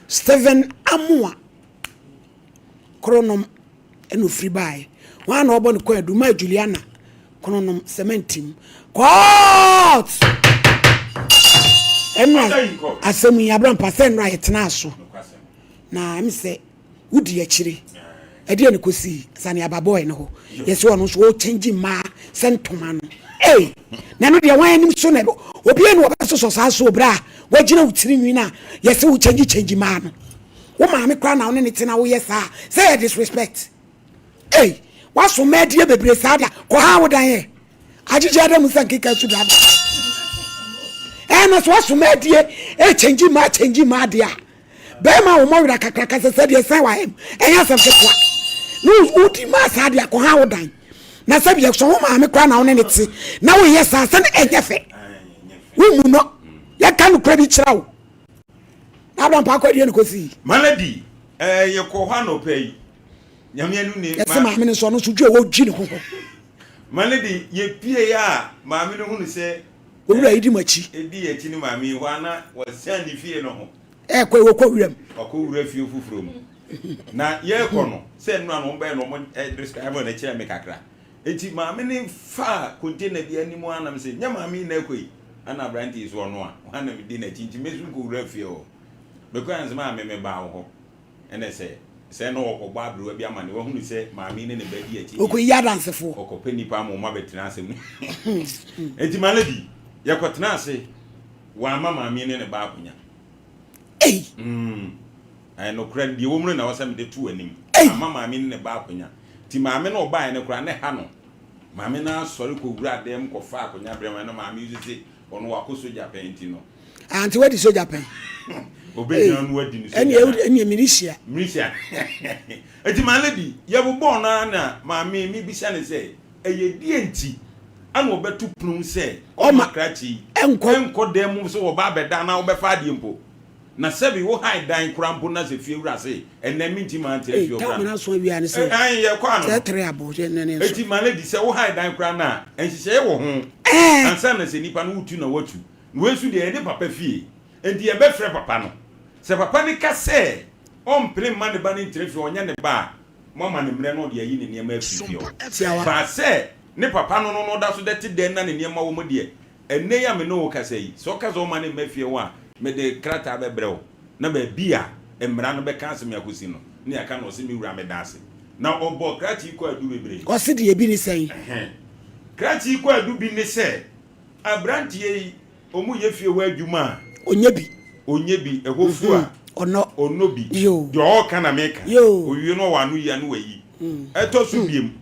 Stephen Amoah Kronom ɛna ofiri baeɛ. Hwan na ɔbɔ ne kwaadu maa Juliana Kronom sɛmɛntim court. Ɛnora asɛm yi abrampa sɛ ɛnora yɛtenaa so na ɛm sɛ wodi akyire ɛdeɛ ne kɔsii sane aba bɔɔl no hɔ yɛsɛ ɔno nso ɔkyɛngye mmaa sɛ ntoma no ei na ɛno deɛ wɔn anim so na obiara ne wɔbɛsosɔ saa so berɛ a wagyina wo tiri nwi no a yɛsɛ wo kyɛngye kyɛngye mmaa no. Wo maame koraa na wo ne ne te na woyɛ saa a, sɛ yɛ disrespect. Ei, waso mma adie bebree saa da, kɔ ha wo dan ɛ. Agyegye ada mu sɛ nkeka su dada. Ɛɛ na so waso mma adie, e change mma change mma adeɛ a. Bɛrima wo mmɔwerɛ kakraka sɛ sɛ deɛ sɛn wa ɛm, ɛnyɛ asɛm ketewa. Ne wodi mmaa saa deɛ kɔ ha wo dan. Na sɛ deɛ so wo maame koraa na wo ne ne te na woyɛ saa sɛ ne ɛnyɛ fɛ. Wo mu no, yɛka nokorɛ bi kyerɛ wo. Na Abraham paa kɔ adie no kɔsii. Malady, eh, yɛkɔɔ hɔ anɔpa yi. Nyame anu ne. Yɛse maame no nso ɔno nso dwi a ɔdwi ne ho hɔ. Malady, yɛpieeɛ a maame no hunu sɛ. Owura yi di mo akyi. Ɛdi yɛn akyi ne maame yi hɔ a na wasian ne fie no ho. Ɛɛkɔ yi wɔkɔ wuram. Wakɔ wura fie foforɔ mu. Na yɛrekɔ no, sɛ nnora no wɔbɛyɛ no wɔn describe no kyerɛɛ me kakra. Enti maame no faa container bi anim ara na mese, nyɛ maame yi na ɛkɔ yi? Ɛna aberante yi so ɔno a, hwan na medi n'akyi nti me nso nkɔwura fie hɔ. Mekɔe a nso maame mebaa wo hɔ. Ɛna sɛ sɛ na ɔkɔbɔ aberewa bi amane, wahunu sɛ maame yi ne ne ba di akyi deɛ. Ɔkɔyi adansefoɔ. Ɔkɔpɛ nnipa ama wɔn abɛtena asɛm no mu. Enti my lady, yɛkɔtenaa ase, wamma maame yi ne ne ba akonya. Ei! Mm. Ɛyɛ nokorɛ no, deɛ ɛwɔ mu no na ɛwɔ sɛ mede to w'anim. Ei! Amma maame ne ne ba akonya. Nti maame no ɔbaeɛ no koraa, na ɛha no. Maame no ara sɔre kɔwuraa dan mu kɔfaa akonya brɛɛ me. Ɛna maame yi nso se ɔno wakɔ sogya pɛn nti no. Ah, nti wadi sogya pɛn? Ɔbɛgyina no wadi ne sogya na. Ɛneɛ militia. Militia. Nti my lady, yɛbobɔɔ no ara na maame yi, mebisa no sɛ, ɛyɛ deɛn nti ana ɔbɛto pono mu sɛ ɔmma krakye yi nkɔ dan mu sɛ wɔba abɛda anaa wɔbɛfa adeɛ mpo? Na sɛbi wo hae dan koraa mpo na sɛ fie wura se ɛnɛ menti maa ntra fie hɔ koraa no ae yɛkɔ ano no eti my lady sɛ wo hae dan koraa no a nhyehyɛeɛ wɔ ho ansa na sɛ nipa no wotu na watu na wei nso deɛ ɛyɛ ne papa fie enti yɛbɛfrɛ papa no sɛ papa no ka sɛ ɔmpene mma ne ba no ntra fie ɔnyɛ ne ba a moama no mmerɛ na ɔde ayi ne nneɛma afiri fie hɔ baa sɛ ne papa no no no ɔda so dɛte dɛn na ne nneɛma wɔ mu deɛ Ɛnnɛ yi a me ne wo rekasa yi, sɛ woka sɛ womma no mma fie hɔ a, mede krataa bɛbrɛ wo, na baabi a mmara no bɛka asɛm yi akɔsi no, na yɛaka no. Ɔse, Me wura, meda ase. Na ɔbɔɔ krakye yi kwaadu bebree. Ɔse deɛ ebi ne sɛn? Ɛhɛn. Krakye yi kwaadu bi ne sɛ, aberanteɛ yi, wɔyɛ fie hɔ adwuma a. Ɔnyɛ bi. Ɔnyɛ bi. Ɛhɔ fu a. Ɔnnɔ. Ɔnnɔ bi. Yoo. Deɛ ɔreka na meka. Yoo. Ɔwie no ɔwɔ ano yi a na wayi. Ɛtɔ so biem,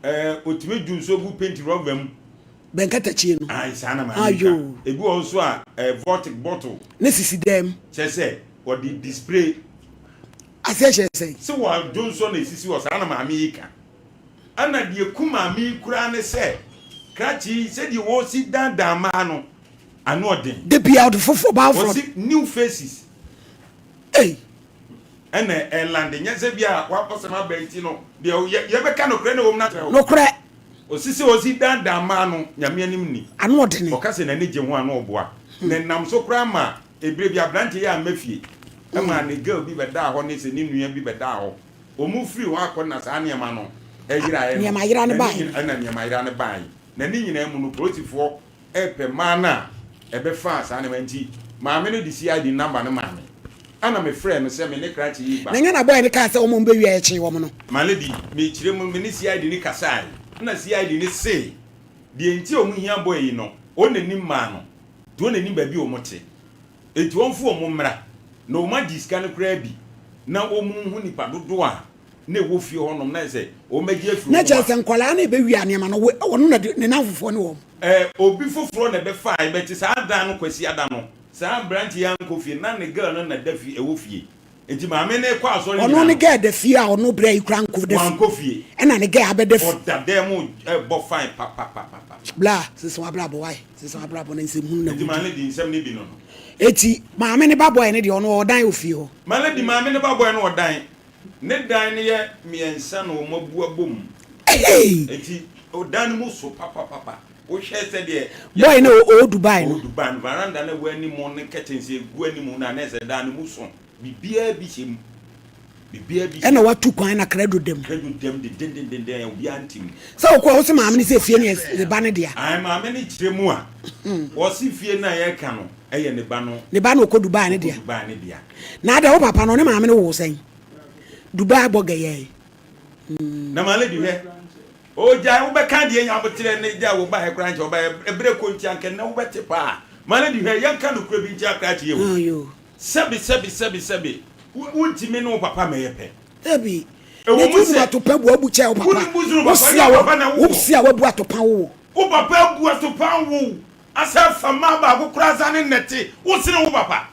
ɛɛ, ɔtumi dwo nsuo gu paint rɔba mu. Bɛnkatakyie no. Ae saa na maame ka. Ebi wɔ hɔ nso a ɛyɛ vortic bottle. Ne sisi dɛm. Kyerɛ sɛ wɔde display. Aseɛ kyerɛ sɛn? Sɛ wɔadwo nsɔ na esisi hɔ saa na maame yi ka. Ɛna deɛ eku maame yi koraa ne sɛ krakye yi sɛdeɛ wɔsi dandan mmaa no ano ɔden. Da biara ɔde foforɔ baa foforɔ. Wɔsi new faces. Ei. Ɛna ɛlande nyɛ sɛ bi a wakɔsɛm aba nti no deɛ yɛbɛka nokorɛ na ɛwɔ mu no akyerɛ wo. Nokorɛ. Ɔsi sɛ ɔsi daadaa mmaa no, Nyame anim ni. Ano ɔdene. Ɔka sɛ n'ani gye ho a na ɔboa. Na ɛnam so koraa ma ɛberɛ bi aberanteɛ yi amma fie. Ɛmaa ne girl bi bɛdaa hɔ ne sɛ ne nua bi bɛdaa hɔ. Wɔn firi hɔ akɔ na saa nneɛma no yeraeɛ no. Nneɛma yera no baeɛ. Ɛna nneɛma yera no baeɛ. Na ne nyinaa mu no polisifoɔ repɛ mmaa no a ɛbɛfaa saa nneɛma nti maame no de CID number no maa me. Ɛna me frɛɛ no sɛ me ne krakye yi reba. Na nyɛ na boy no kaa sɛ wɔn a wɔbɛwia yɛkyee wɔn no. My lady, mekyerɛ mu, me ne CID no kasae. Ɛna CID no se deɛ nti a wɔn hia boy yi no, wɔn na nim mmaa no, nti wɔn na nim baabi a wɔn te. Enti wɔmfa wɔn mmra, na wɔn agye sika no koraa bi, na wɔn nhu nipa dodoɔ a na ɛwɔ fie hɔ nom, na ayɛ sɛ wɔn bɛgye afiri Na wɔn kyerɛ a. sɛ nkwadaa no rebɛwia nneɛma no, ɔno na ne nnamfofoɔ ne wɔn. Ɛɛ, obi foforɔ na ɛbɛfae, but saa da no, Kwasiada no, Saa aberanteɛ yi ankɔ fie na ne girl no na da fie ɛwɔ fie nti maame no rekɔ asɔre nyinaa Ɔno no. ne girl da fie a ɔno bra yi koraa nkɔ da fie. Wankɔ fie. Ɛna ne girl abɛda fie. Ɔda dan mu ɛbɔ fine papapapapa. Bla sesa w'abrabɔ wai sesa w'abrabɔ na nsɛm hunu na Nti wodi. maame di nsɛm no bi no no. Eti maame ne ba boy no deɛ ɔno ɔwɔ dan wɔ fie hɔ. Maame di maame ne ba boy no wɔ dan. Ne dan no yɛ mmiɛnsa na wɔn abu abom. Eii. Eti dan no mu so papapapa. Wohwɛ sɛdeɛ. Boy no ɔwɔ Dubai no. Ɔwɔ Dubai no, veranda no a ɛwɔ anim ne curtains a ɛgu anim no a na ɛsɛ dan no mu so. Biribiara bi hyɛ mu. Biribiara bi hyɛ Ɛna watu kwan na krado da mu. Krado da mu dendendenden obiara nte mu. Sɛ wokɔ a wose maame no sɛ fie no yɛ ne ba no dea. Ae maame no kyerɛ mu a, ɔse fie no a yɛreka no yɛ ne ba no. Ne ba no ɔkɔ Dubai no dea. Ɔkɔ Dubai no dea. Na adɛn wo papa no ɔne maame no woo sɛn? Dubai bɔ gɛyɛɛ. Na my lady hwɛ ogyae wobɛka deɛ nya aboterɛ ne gya wo baɛ koraa nkyɛ ɔbaɛ ɛberɛ kɔ nti anka nnɛ wobɛte paa my lady hwɛ yɛnka nokorɛ bi nkyerɛ akrakye o sɛbe sɛbe sɛbe sɛbe wontimi ne wo papa mɛyɛ pɛ. Dabi ɛwɔ mu sɛ atopa bu abu kyɛ wo papa wosi a wabu atopa wo wo papa abu atopa wo asɛ fa maa baako koraa sa ne nnɛte wo sene wo papa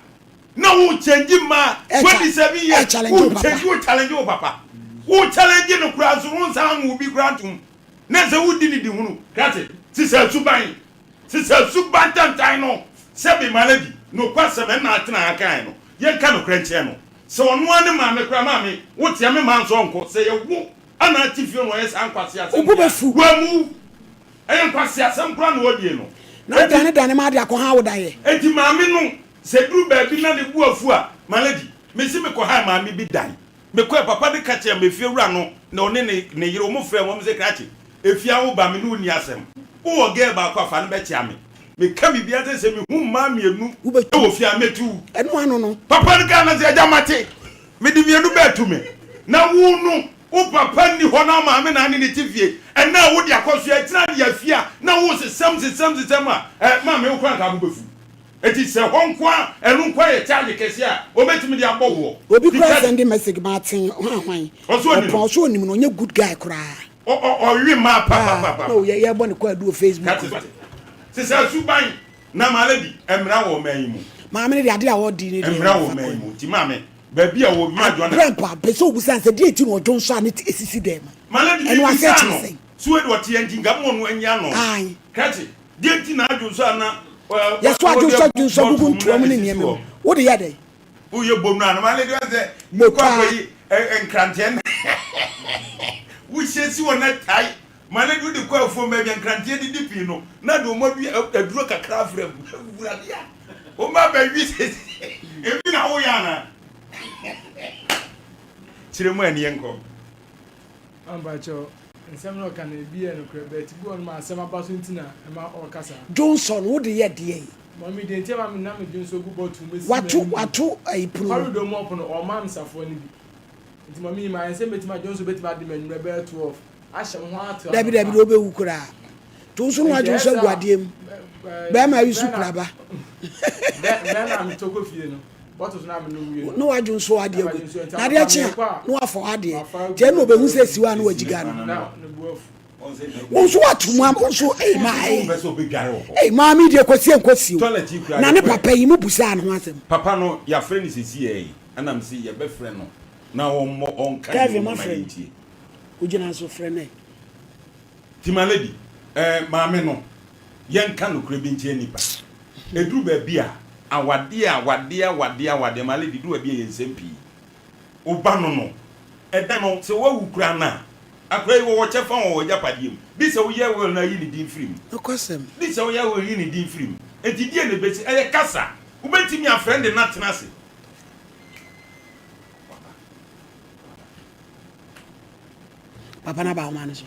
Na wo change mmaa 27 years wo change wo challenge wo papa wo challenge no koraa nso wo nsan nwo bi koraa ntom na sɛ wo di ne di hunu krate sisa suban sisa suban tantan no sɛ bi ma lady no kwasɛm ɛna atena ha kan no yɛnka no korɛ nkyɛn no sɛ ɔno ara ne maame koraa maame wo tea me maa nso ɔnkɔ sɛ yɛ wo ana ate fie no ɔyɛ saa nkwase asɛm Obo bɛfu. Wamu ɛyɛ nkwase asɛm koraa na ɔdie no Na wodane dane ma ade akɔ ha wo daeɛ. Enti maame no Sɛ ɛduru baabi na ne bo afu a, my lady, mese mekɔhae maame bi dan. Mekɔɛ, papa no ka kyerɛɛ me, efiewura no na ɔne ne ne yere, wɔn frɛɛ me, wɔn se, Krakye, efie a woba, me ne wo nni asɛm. Wowɔ girl baako a, fa no bɛkyea me. Meka biribiara sɛ, sɛ mehu mmaa mmienu wɔ fie a, mɛtu wo. Ɛno ano no. Papa no kaa no sɛ, Agya, mate. Mede mmienu bɛɛto me. Na wo no, wo papa nni hɔ na wo maame na ne ne te fie. Ɛnnɛ a wode akɔsoɛ, akyiri ade afie a, na wosesɛm sesɛm sesɛm a, eh, maame, wo koraa anka wo bo bɛfu. Enti sɛ hɔ nko ara, ɛno nko ara yɛ charge kɛseɛ a wɔbɛtumi de abɔ woɔ. Obi koraa sɛnde message ma aten hwan hwan. Ɔse onim no. Ɔpɔn ɔse onim no ɔnyɛ good guy koraa. Ɔ ɔ ɔwe mmaa papapapa. Na ɔyɛ yɛbɔ ne kwaadu wɔ Facebook. Kate sɛ sɛ suban na my lady mmra wɔ ɔman yi mu. Maame no deɛ adeɛ a ɔdi ne deɛ Mmra wɔ ɔman yi mu nti maame baabi a wɔ ma Joanna. Abrɛ mpo a pɛ sɛ obusa no sɛ deɛ nti na ɔdwo nso a ne ti esisi dɛm. My lady Ɛno aseɛ mebisa kyerɛ no sɛn? so wei deɛ ɔte yɛ nti nka mo ɔno anyi ano. Ae. Kate Deɛ nti na adwonsɔ a na Yɛso wɔde adwonsɔ agu adwonsɔ gugu bɔtol mu ntoa na mu ne esisi nneɛma mu. hɔ. Wode yɛ dɛn? Woyɛ bonu a na ma lady sɛ Moto wokɔ a. akɔyi nkranteɛ na wohyɛ si hɔ na tae. Ma lady wode kɔ afuom baabi a nkranteɛ didi pii no na de wɔn adu aduro kakra afra mu. Awurade a wɔn abɛwe sɛsi ebi na woyɛ anaa? Kyerɛ mu ani yɛnkɔ. Mpakyɛw, nsɛm na ɔka no ebi yɛ nokorɛ but bi wɔ nom a asɛm aba so nti na ɛma ɔka saa. Dwonsɔ no wode yɛ deɛn? Mummy deɛ nti a ma na me dwonsɔ gu bottle mu esi Wato m'anim no. wato ayi pono mu. Corridor mu ɔpono ɔmaa me safoa no bi nti mummy mayɛ sɛ mɛtumi a dwonsɔ bɛtumi ade me anwummerɛ bɛyɛ 12 ahyɛ me ho ato Dabi dabi anɔpa. deɛ wobɛwu koraa. To nso na Nti ɛyɛ wadwonsɔ agu saa adeɛ mu. a Bɛrima yi so bɛn na kura ba. bɛn na metɔ kɔ fie no. na wadwo nso adeɛ agu na adeɛ kye a na wafa adeɛ nti ɛna ɔbɛhu sɛ siwa na wagyiga no wo nso wato mu wo nso ei maa ei ei maame deɛ kɔsie nkɔsie o na ne papa yi mu busaa ne ho asɛm. Papa no yɛafrɛ no sɛsi yɛ yi ɛna mese yɛbɛfrɛ no na ɔmmɔ ɔnka deɛ ɔwɔ ma yɛntie. Wogyina so frɛ no ɛ. Nti my lady eh maame no yɛnka nokorɛ bi nkyerɛ nnipa. Ɛduru baabi a, awadeɛ awadeɛ awadeɛ awadeɛ, my lady, ɛduru baabi a ɛyɛ nsɛm pii. Wo ba no no, ɛda no, sɛ wawu koraa no a, akwadaa yi wɔwɔ kyɛfa wɔ w'agyapadeɛ mu. Gye sɛ woyɛ will na ayi ne din firi mu. Nokwasɛm. Gye sɛ woyɛ will yi ne din firi mu. Enti deɛn na ɛbɛsi? Ɛyɛ kasa. Wobɛtumi afrɛ no de no atena ase. Papa no aba ahoma no so.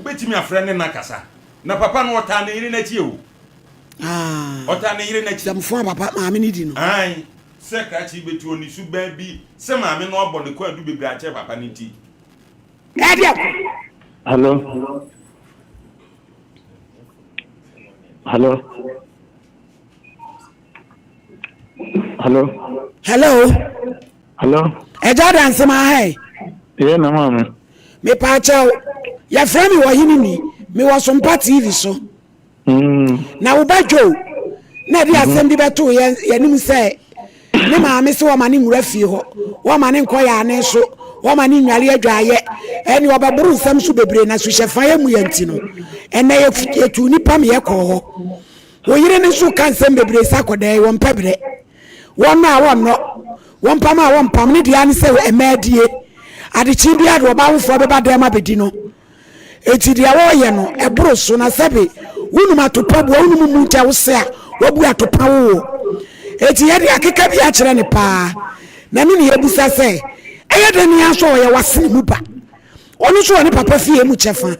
Wobɛtumi afrɛ ne na kasa. Na papa no ɔtaa ne yere n'akyi o. Ah. Ɔtaa ne yere n'akyi. Sɛmfo a papa maame no di no. Ae, sɛ krakye bɛtu ɔne suban bi sɛ maame no abɔ ne kwaadu bebree akyerɛ papa no nti. Ɛde ɛkɔ. Hello. Hello. Hello. Hello. Hello. Ɛgya adanse ma ha yi. Yɛ na maame. Mepaakyɛw, yɛfrɛ me wɔ hene ni, mewɔ Sompa TV so. Mm. Na wo ba Joe na ɛde asɛm bi bɛtoo yɛn yɛnim sɛ ne maame sɛ wɔma ne nwura fie hɔ, wɔma ne nkɔ yɛ ane so, wɔma ne nnwale adwaayɛ, ɛne ɔbɛboro nsɛm so bebree na suhyɛfa yɛ mu yɛ nti no, ɛnɛ yɛtu nipa ma yɛkɔɔ hɔ. Wo yere no nso ka nsɛm bebree sɛ akɔdaa yi, wɔmpɛ berɛ. Wɔnnɔ a wɔnnɔ, wɔmpam a wɔmpam, ne deɛ ara ne sɛ ɛmma adie. Adekyee biara de ɔbaa foforɔ bɛba dan mu abɛdi no. Enti deɛ wɔreyɛ no, ɛboro so, na sɛbe wonum atopa bua, wonum mu nkyɛ wo se a, wabu atopa wo wo. Eti yɛde akeka bi akyerɛ no paa. Na ɛno na yɛbisa sɛ, ɛyɛ dɛn ne yɛn nso a ɔyɛ w'asene mu ba? Ɔno nso wɔ ne papa fie mu kyɛfa.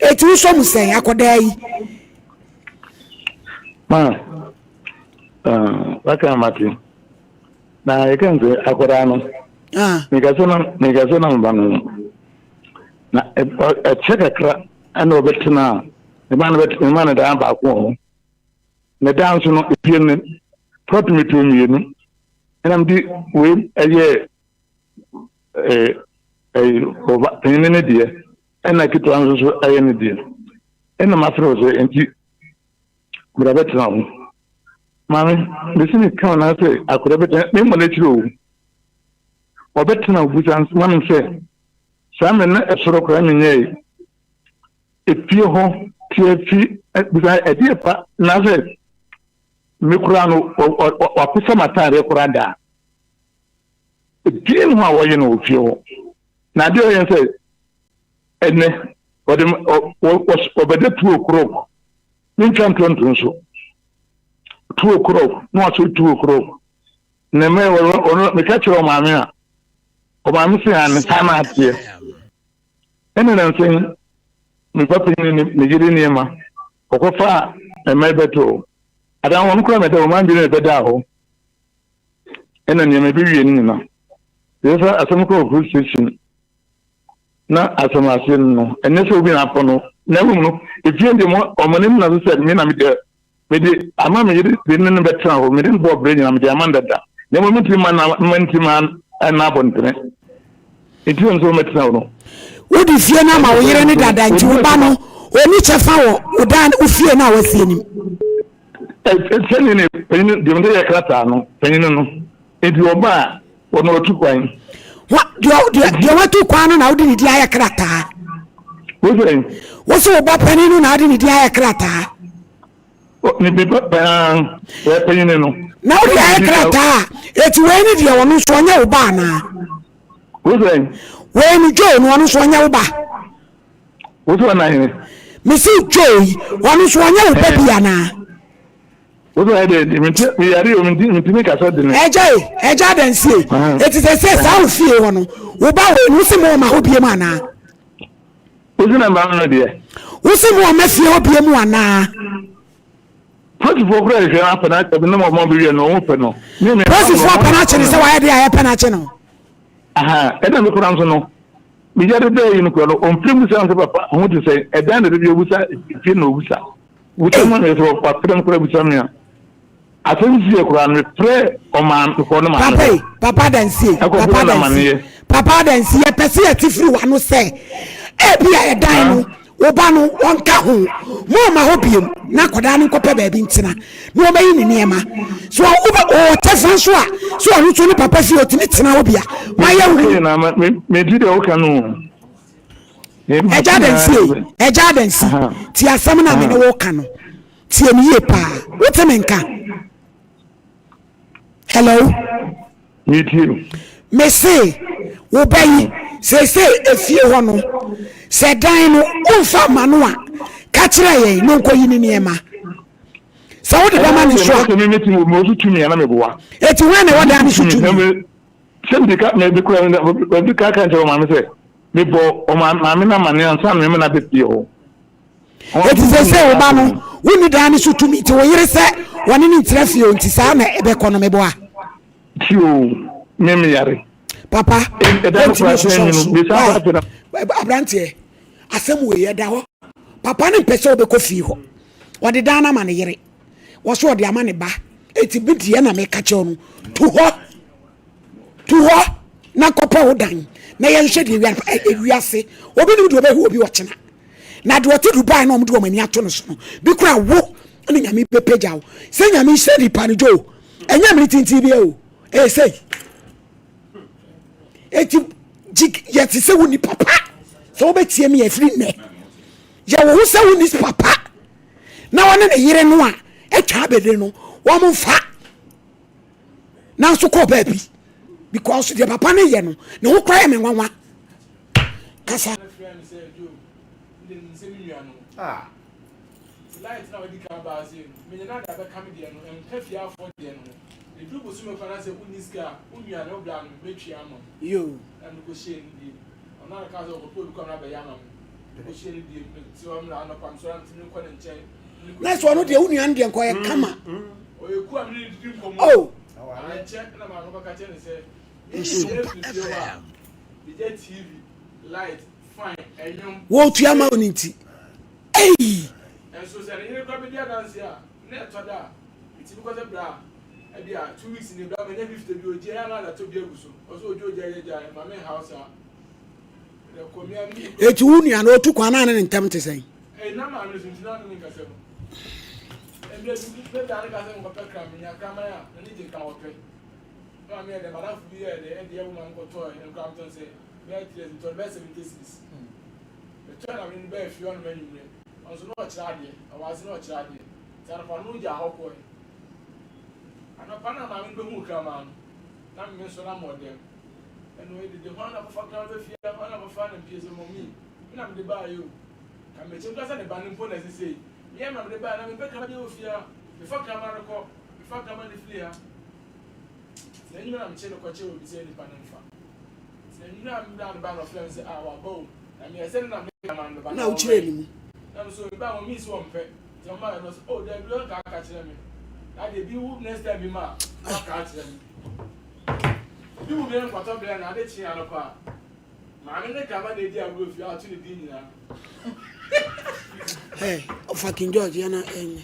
Eti wosɔ mu sɛn akɔdaa yi? Ma, uh, waka mate. Na yɛka sɛ akɔdaa no, ah. mekasɛ na mekasɛ na meba no na ɛkyɛ kakra ɛna ɔbɛtena a mema no bɛtena mema no dan baako wɔ hɔ. Na dan nso no efie no plɔt metoo mmienu ɛna mede wei ɛyɛ ɛɛ ɛyɛ ɔba panyin ne deɛ ɛna ketewa nso so ɛyɛ ne deɛ ɛna mafrɛ wo sɛ nti bra bɛtena ho maame mesi ne ka na sɛ akɔda bɛtena memmɔ n'akyiri o ɔbɛtena obusa nso ma me sɛ saa mmerɛ na ɛsoro koraa menyɛe Efie hɔ tiafi bisa ɛdeɛ pa na sɛ me koraa no wapesa m'ataadeɛ koraa daa. Ebie ne ho a wɔyɛ no wɔ fie hɔ. Na adeɛ ɔyɛ sɛ ɛnɛ ɔde ɔbɛda 2 o'clock mentwa ntonto nso 2 o'clock na wasɔre 2 o'clock na mɛ ɔno meka kyerɛ ɔmaame a ɔmaame sɛ ane saa na ateɛ. Ɛnna nnansa yi, me ba panyin ne ne yere nneɛma, ɔkɔfaa mma yi bɛtoo adan hɔ. Ɔno koraa mɛda hɔ, m'adwene na ɛbɛdaa hɔ. Ɛnna nneɛma ebewie no nyinaa. Yɛfa asɛm kɔɔ police station na asɛm ase no no, ɛnyɛ sɛ obi na afɔ no, na mmom no, efie deɛ mo ɔmo ne nna so sɛ me na mede Mede ama me yere de ne no bɛtena hɔ, mede no bɔɔ berɛ nyinaa, mede ama no dada, na mmom mentumi mma no mma nti ma ɛnna abɔntene. Nti na mesɛ wɔmmɛtena hɔ no. Wode fie no ama wo yere no dada nti wo ba no ɔnni kyɛfa wɔ wo dan wo fie no a wasie no mu. Sɛdeɛ ne panyin deɛ mede yɛ krataa no panyin no nti ɔba a ɔno ɔtu kwan. Deɛ watu kwan no na wode ne din ayɛ krataa. Wosɛ. Wosɛ wo ba panin no na wode ne din ayɛ krataa. Ne me ba paa wɔ panyin no. Na wode ayɛ krataa a eti wei ne deɛ ɔno nso ɔnyɛ wo ba anaa? Wosɛ. Wei no Joe no ɔno nso ɔnyɛ wo ba. Wosɛ ɔna hene. Mesi Joe yi ɔno nso ɔnyɛ wo ba bi anaa? Wosɛ ɔyɛ dɛ mente meyare o mente mentumi kasa dene. Ɛgya e ɛgya adansie eti sɛ sɛ saa wo fie hɔ no wo ba wei no wosɛ mo ɔma hɔ bie mu anaa? Wosi na mmaa no deɛ. Wosi mu ɔma fie hɔ bie mu anaa? Polisifoɔ kura hwehwɛ no apɛ n'akyɛ no na wɔn bɛwie no wɔn pɛ no. Polisifoɔ apɛ n'akyɛ no sɛ wayɛ deɛ a yɛpɛ n'akyɛ no. Ɛna me kura nso no meyare dɛ yi no kura no ɔmfiri mu sɛ sɛ papa ho te sɛ ɛdan na baabi obusa fie na obusa busa mu na sɛ wafrɛ m kura busa me a Asɛm si yɛ koraa no mefrɛ ɔmaa mekɔ no maame Papa yi, papa adansie, papa adansie, papa adansie, yɛpɛ sɛ yɛte firi w'ano sɛ ebi a ɛdan no wo ba no ɔnka ho mo ɔma hɔ biem na akwadaa no nkɔpɛ baabi ntena na ɔbɛyi ne nneɛma so wobɛ ɔwɔ kyɛfa nso a so ɔno nso ne papa fie ɔtumi tena hɔ bia ma yɛ wo. Medi deɛ woka no. Ɛgya adansie, ɛgya adansie, ti asɛm na me ne wo ka no. Tie me yie paa. Wote me nka? Hello? Metie o. Me se, wo ba yi, seesei efie hɔ no, sɛ dan no womfa mma no a, ka kyerɛ yɛn na ɔnkɔyi ne nneɛma. Sɛ wode bɛma no nso a. Ɛna mɛtumi wɔ so tumi ana meboa. Eti hwan na ɛwɔ dan no so tumi? Sɛ mede ka mede kura mede ka ka nkyerɛ ɔmaame sɛ mebɔ ɔmaame no amane ansa na mema no abɛpie hɔ. Enti seesei wo ba no, wonni daa ne so tumi, nti wo yere sɛ wɔne no ntena fie o, nti saa na ɛbɛkɔ no, meboa? Ti o, me me yare. Papa, ɛntumi nhyehyɛ wo so. Why? Aberanteɛ, asɛm wei ɛda hɔ. Papa no mpɛ sɛ wobɛkɔ fie hɔ. Ɔde dan no ama ne yere. Wɔ so ɔde ama ne ba. Enti bi deɛ na meka kyerɛ no, tu hɔ. Tu hɔ na kɔpɛ wo dan na yɛnhwɛ deɛ ewiase. Obi nim deɛ ɔbɛhu obi ɔkyena. Na deɛ ɔte Dubai na wɔde wɔn ani ato no so no, bi kora wo ne Nyame bɛpagya wo. Sɛ Nyame nhyira nipa no dwo, ɛnyɛ mmere tenten bi o, ɛyɛ sɛi. Eti gye yɛte sɛ wo ni papa, sɛ wobɛtie me ɛfiri nnɛ. Yɛ wo ho sɛ wo ni papa na wɔne ne yere no a atwa abɛde no, wɔn mfa nanso kɔ baabi because deɛ papa no yɛ no, ne ho kora yɛ me nwanwa. Kasa. Ah. Light na wadi kan baa sei no, menya no ade abɛka me deɛ no, ɛnka fie afoɔ deɛ no ho. Ɛduru bosome kwan na sɛ wonni sika a, wo nua no, wo bra no, mɛtua ama wo. Yoo. Na mekɔhyɛɛ no die. Ɔno ara na ɔkaa sɛ ɔkɔpɛ obi kɔ na abɛyɛ ama me. Mekɔhyɛɛ no die, mete hɔ mmerɛ anɔpa, mesɔre a metumi kɔ ne nkyɛn. Na sɛ ɔno deɛ, wo nua no deɛ nka ɔyɛ kama. Ɔyɛ kuo a me ne no didi nkɔmmɔ. Oh. Ankyɛ na maame kɔka kyerɛ no sɛ, me ne no firi fie hɔ a, megya TV, light, fan, ɛnwom. Wɔretua ma wo no nti. Ei! Nso sɛ ne yere koraa bɛdi adanseɛ a, na ɛtɔ da a, metumi kɔ sɛ bra, ebia 2 weeks ni bra manya 50 bi ogye ɛyɛ a na adатɔ bi agu so. Ɔsɛ ogye ogye agya gya ma me nhaw saa. Ɛkɔ mia me. Eti wo nua no otu kwan na ne ne ntɛm te sɛn? Ɛyi na maame no so nti na ne nkasa mu. Mmerɛ bi me bra ne ka sɛ nkɔpɛ kra menya kraman a n'ani gye nka ɔpɛ. Na maame yɛ dɛ madamfo bi yɛ dɛ ɛde ɛwo ma nkɔtɔɔ nkra metɔn sɛ bɛyɛ 3 metɔn bɛyɛ 70 cedis. Metɔe na mede no baa fie hɔnom anwummerɛ. Ɔno nso na ɔkyerɛ adeɛ. Ɔwɔ ase na ɔkyerɛ adeɛ. Nti anɔpa no ɔgyaa hɔ kɔe. Anɔpa no a maame no bɛhuu kraman no, na me nso na mewɔ dɛm. Ɛna ɔyɛ dede, hwan na akɔfa kraman ba fie ha? Hwan na akɔfa no mpie sɛ mɔmii? Me na mede baeɛ o. Ka mekyɛm koraa sɛ ne ba no mpo na ɛse sei. Me ara na mede baeɛ na mempɛ kraman biara wɔ fie ha. Mefa kraman no kɔ. Mefa kraman no firi ha. Nti anwummerɛ na mekyee no kɔkyerɛɛ obi sɛ nipa no mfa. Nti anwummerɛ a me bra no bae na ɔfrɛɛ me sɛ ah waba o. Na meyɛɛ sɛ ne na mede kraman no bɛba Na na wokyerɛɛ ɔwɛn. ne mu. Na me nso mebaa mɔmii sɛ ɔmpɛ. Nti ɔmaa no ɔse oh dabi ɔnka aka kyerɛ me. Na deɛ bi wu next time bi ma a na waka akyerɛ me. Bi wu me nkɔtɔ brɛ na ade kyee anɔpa a maame ne kraman na edi agorɔ fie a ɔto ne din nyinaa. Hey, ɔfa King George yɛ na ɛnyɛ.